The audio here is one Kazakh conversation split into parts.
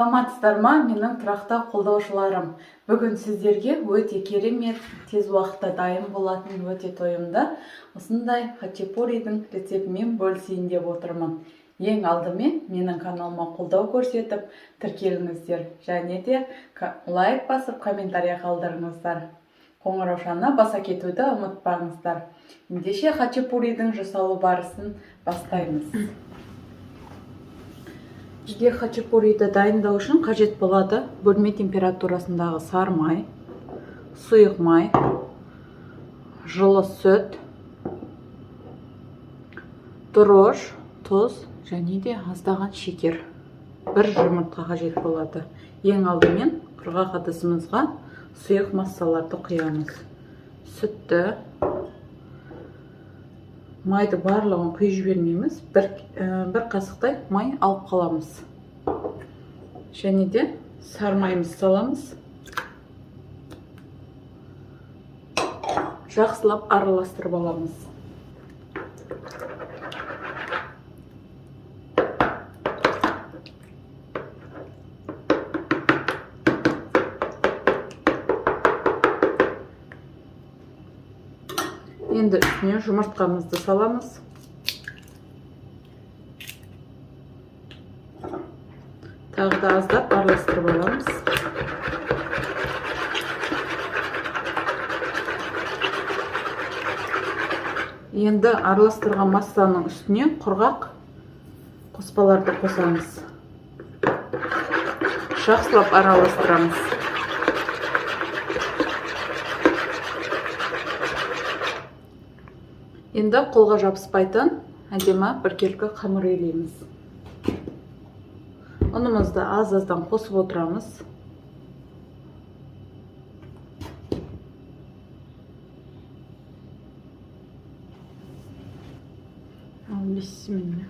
Саламатсыздар ма, менің тұрақты қолдаушыларым. Бүгін сіздерге өте керемет, тез уақытта дайын болатын өте тойымды осындай хачапуридің рецептімен бөлісейін деп отырмын. Ең алдымен менің каналыма қолдау көрсетіп, тіркеліңіздер және де лайк басып комментарий қалдырыңыздар. Қоңыраушаны баса кетуді ұмытпаңыздар. Ендеше хачапуридің жасалу барысын бастаймыз. Бізге хачапуриді дайындау үшін қажет болады бөлме температурасындағы сары май, сұйық май, жылы сүт, дрожж, тұз және де аздаған шекер. Бір жұмыртқа қажет болады. Ең алдымен құрғақ ыдысымызға сұйық массаларды құямыз. Сүтті, майды барлығын құйып жібермейміз, бір қасықтай май алып қаламыз. Және де сары майымызды саламыз. Жақсылап араластырып аламыз. Енді үстіне жұмыртқамызды саламыз. Тағы да аздап араластырып аламыз. Енді араластырған массаның үстіне құрғақ қоспаларды қосамыз. Жақсылап араластырамыз. Енді қолға жабыспайтын әдемі біркелкі қамыр илейміз. Ұнымызды аз-аздан қосып отырамыз. Ал, бисмилля.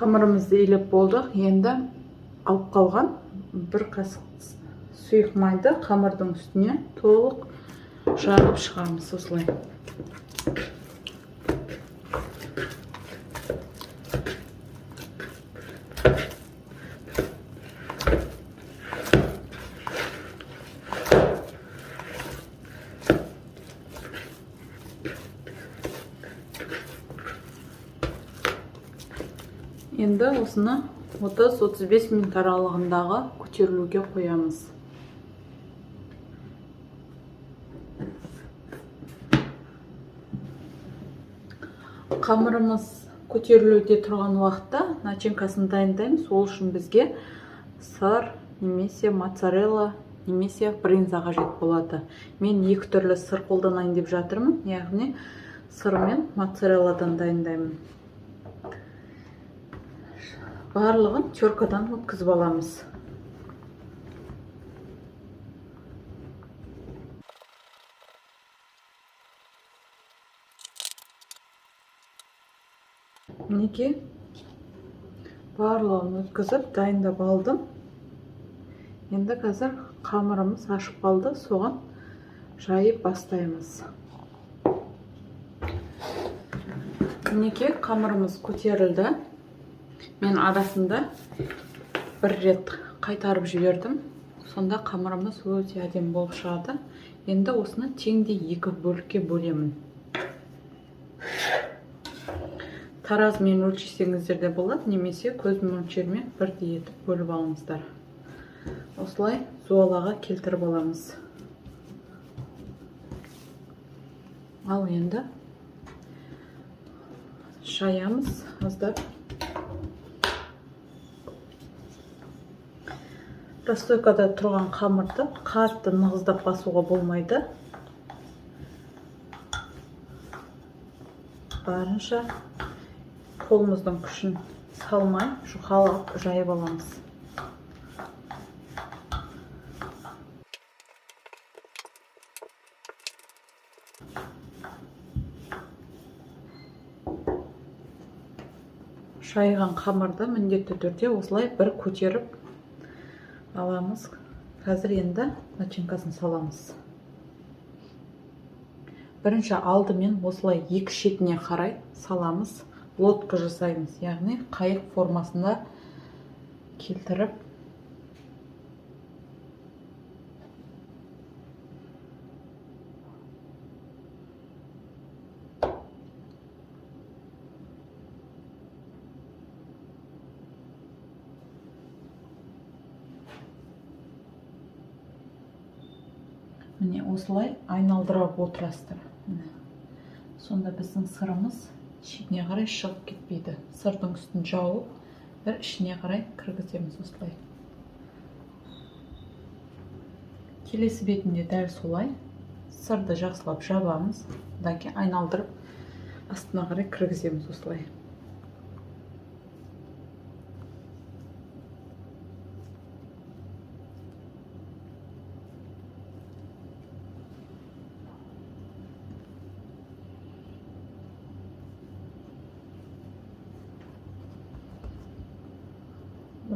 Қамырымызды илеп болдық. Енді алып қалған бір қасық сұйық майды қамырдың үстіне толық жағып шығамыз осылай. Енді осыны 30-35 минут аралығындағы көтерілуге қоямыз. Қамырымыз көтерілуде тұрған уақытта начинкасын дайындаймыз. Ол үшін бізге сыр немесе моцарелла немесе брынза қажет болады. Мен екі түрлі сыр қолданайын деп жатырмын, яғни сыр мен моцарелладан дайындаймын. Барлығын теркадан өткізіп аламыз. Мінекей, барлығын өткізіп дайындап алдым. Енді қазір қамырымыз ашып қалды, соған жайып бастаймыз. Мінекей, қамырымыз көтерілді. Мен арасында бір рет қайтарып жібердім. Сонда қамырымыз өте әдемі болып шығады. Енді осыны теңдей екі бөлікке бөлемін. Таразымен өлшесеңіздер де болады, немесе көз мөлшерімен бірдей етіп бөліп алыңыздар. Осылай зуалаға келтіріп аламыз. Ал енді шаямыз аздап. Расстойкада тұрған қамырды қатты нығыздап басуға болмайды. Барынша қолымыздың күшін салмай жұқалап жайып аламыз. Жайған қамырды міндетті түрде осылай бір көтеріп аламыз. Қазір енді начинкасын саламыз. Бірінші алдымен осылай екі шетіне қарай саламыз. Лодка жасаймыз, яғни қайық формасында келтіріп міне осылай айналдырып отырасыздар. Міне. Сонда біздің сырымыз шетіне қарай шығып кетпейді. Сырдың үстін жауып, бір ішіне қарай кіргіземіз осылай. Келесі бетінде дәл солай сырды жақсылап жабамыз, одан кейін айналдырып астына қарай кіргіземіз осылай.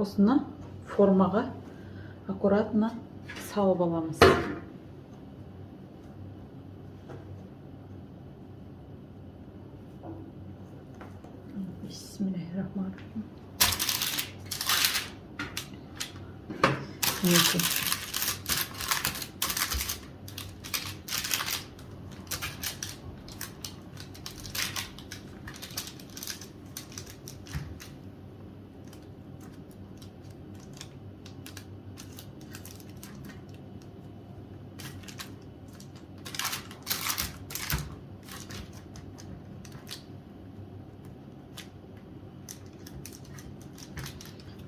Осыны формаға аккуратно салып аламыз. Бисмиллахиррахманиррахим. Мінекей.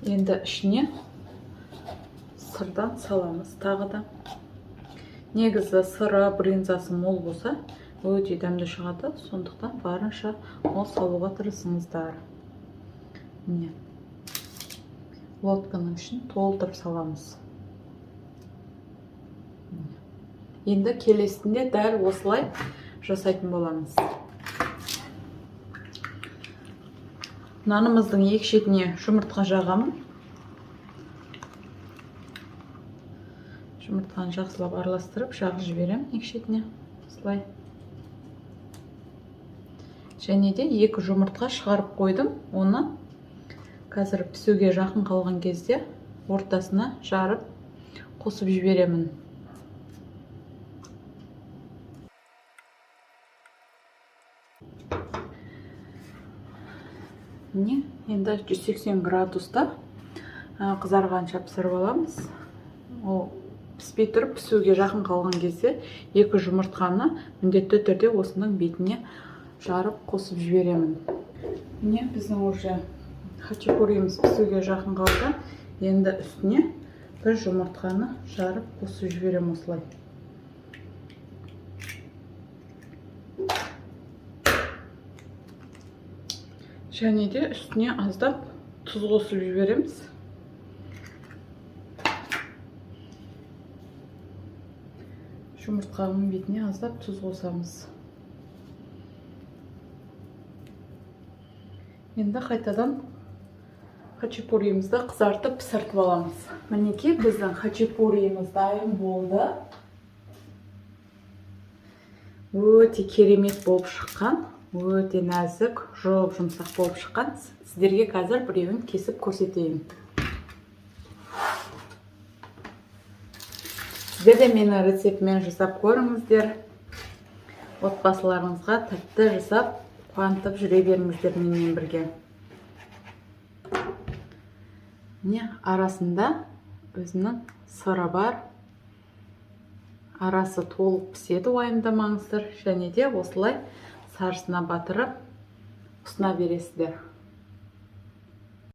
Енді ішіне сырдан саламыз тағы да. Негізі сыры, брынзасы мол болса, өте дәмді шығады. Сондықтан барынша мол салуға тырысыңыздар. Міне. Лодканың ішін толтырып саламыз. Міне. Енді келесінде дәл осылай жасайтын боламыз. Нанымыздың екі шетіне жұмыртқа жағамын. Жұмыртқаны жақсылап араластырып жағып жіберемін екі шетіне. Осылай. Және де екі жұмыртқа шығарып қойдым. Оны қазір пісуге жақын қалған кезде ортасына жарып қосып жіберемін. Міне, енді 180 градуста қызарғанша пісіріп аламыз. Ол піспей тұрып, пісуге жақын қалған кезде екі жұмыртқаны міндетті түрде осының бетіне жарып қосып жіберемін. Міне, біздің уже хачапуриіміз пісуге жақын қалды. Енді үстіне бір жұмыртқаны жарып қосып жіберемін осылай. Және де үстіне аздап тұз қосып жібереміз. Жұмыртқаның бетіне аздап тұз қосамыз. Енді қайтадан хачапуриімізді қызартып пісіртіп аламыз. Мінекей біздің хачапуриіміз дайын болды. Өте керемет болып шыққан. Өте нәзік, жұп-жұмсақ болып шыққан. Сіздерге қазір біреуін кесіп көрсетейін. Сіздер де менің рецептіммен жасап көріңіздер. Отбасыларыңызға тәтті жасап, қуантып жүре беріңіздер менімен бірге. Міне, арасында өзінің сыры бар. Арасы толық піседі, уайымдамаңыздар. Және де осылай сарысына батырып ұсына бересіздер.